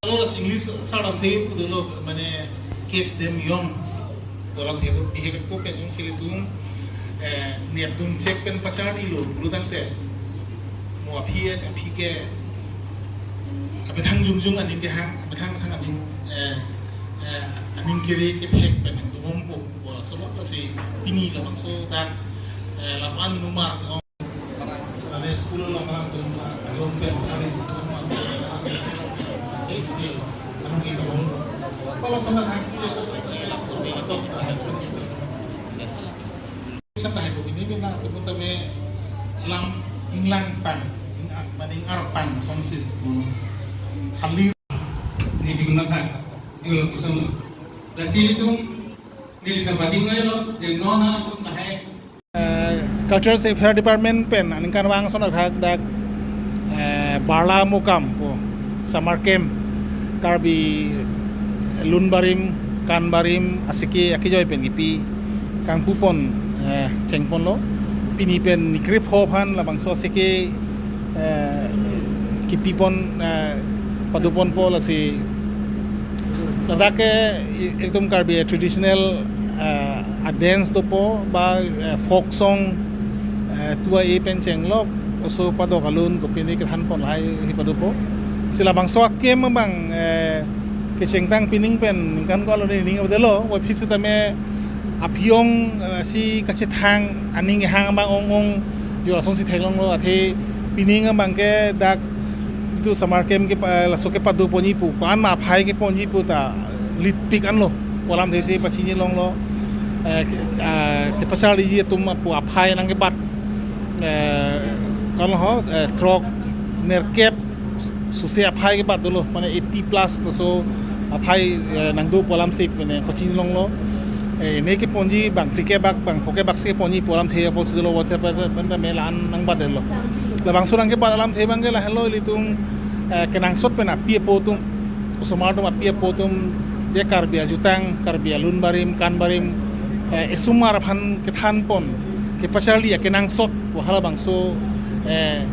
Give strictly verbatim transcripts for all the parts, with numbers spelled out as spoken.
Alo, English sar lamthe pu dolo, mane case dem yong. Dolang thedo, bihek ko pen jongsi ilitum, eh, nepdun chek pen pacharlilo, bulu tangte. Mo aphi, aphi ke, amethang jongjong aning kehang, amethang methang aning, eh, eh, aning kere kethek pen dobompo. Bo laso lo kasi pini labangso dak, eh, lapu-an numar, mane school along atum, ah, along pen sari atum, ah, cek, cek, anong ini, oh. Kalau sama nasi, ya, sama hai ko ini, bina atum tame lam inglang pang, ing-, ah, maning arpang, asonsi, gunung. Kali. Ini digunakan, jual kusama. Lasi ilitum, neli ta bading lo, jeng nona atum lahai. Eh, Cultural Affairs Department pen aningkanvang ason athak dak, eh, Barla Mukam pu summer camp Karbi Lun Barim, Kan Barim asike akejoi pen kipi kangpupon, eh, chengponlo. Pini pen nikrip ho aphan labangso asike, eh, kipipon, eh, padoponpo, lasi ladak ke i-, ekdom Karbi traditional, eh, a dance dopo ba, eh, folk song, eh, tua e pen chenglok oso padok alun kopine kethanpon lahai hi padopo. Si labangso a-camp abang, eh, kechengtang pining pen ningkan ko alone ning abdelo, wai phit sitame aphi-ong, eh, si kachethang aning kehang abang ong ong, jo asonsi theklonglo, athe pining abang ke dak jitu summer camp ke pa-, laso kepadoponji pu, ko-an ma aphai keponji pu ta litpik anlo, pu alamthe si pachini longlo, eh, ke-, ah, kepacharliji atum pu aphai nangkebat, eh, ko-an ho, eh, throk nerkep suse aphai kebat dolo, mane eighty plus laso aphai, eh, nangdo pu alamsi, mane pachini longlo. Eh, ne keponji bang phli kebak, bang pho kebak si keponji pu alamthe apotsi dolo, wate pen, pen, pen, me la-an nangbatdetlo. Labangso nangkebat alamthe abang ke lahelo, ilitum, eh, kenangsot pen api apo atum, osomar atum, api apo atum, je Karbi ajutang, Karbi alun barim, kan barim, eh, esomar aphan kethanpon, kepacharli akenangsot pu halabangso, eh,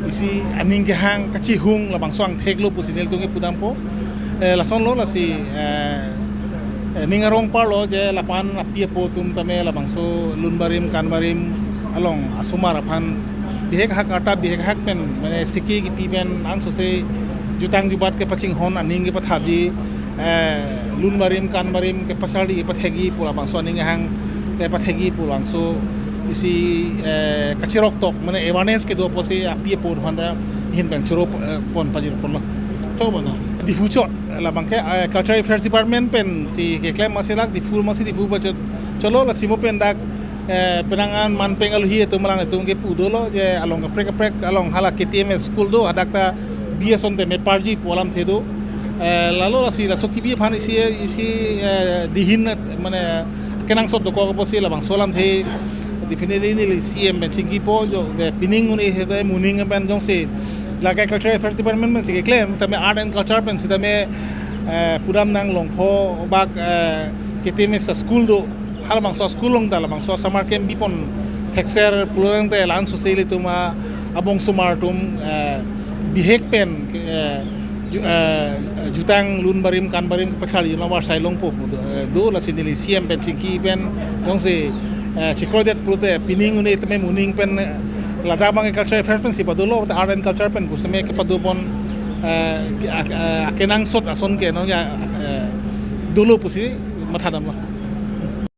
isi aning kehang kachihung labangso angthek lo pusi nelitum kepudampo. Eh, lasonlo, lasi, eh, eh, ning arong parlo je lapu-an api apo atum tame labangso lun barim, kan barim along asomar aphan bihek hak arta bihek hak pen, mane siki kipi pen ansose jutang jubat kepachinghon aning kepathapji, eh, lun barim, kan barim kepacharli, kepathekji pu labangso aning kehang kepathekji pu labangso isi, eh, kachirok tok, mane awareness kedo apotsi api apo atum aphanta ahin pen choro, eh, pon pajirponlo. Chok bono. Diphu chot, labang ke, eh, Cultural Affairs Department pensi keklem, masi lak Diphu, masi Diphu bachot cholo, lasi mo pen dak, eh, penang an manpeng aluhi atum alang atum kepu dolo je along kaprek kaprek along hala K T M S school do, hadak ta bi ason tame parji pu alamthe do. Eh, lalo lasi laso kipi aphan isi, isi, eh, dihin, mane kenangsot dokok apotsi labangso alamthe definitely neli C M pen chingkipo, jo, eh, pining un-e hete moning pen jongsi lake Cultural Affairs Department pensi keklem, tame Art and Culture pen sitame, eh, pudam nang Longpho bak, eh, K T M S school do, halabangso school along ta labangso summer camp bipon thekser pulo tangte la-an sose ilitum abong osomar atum, eh, bihek pen, eh, ju-, eh, jutang lun barim, kan barim kepacharli ma varsai longpo, eh, do, lasi neli C M pen chingki pen jongsi, eh, chikroidet pulote pining un-e tame moning pen, eh, ladak abang Cultural Affairs pensi padolo, Art and Culture pen pusitame kepadopon, eh, ke-, a-, a-, akenangsot ason ke nong ya, eh, dolo pusi mathadamlo.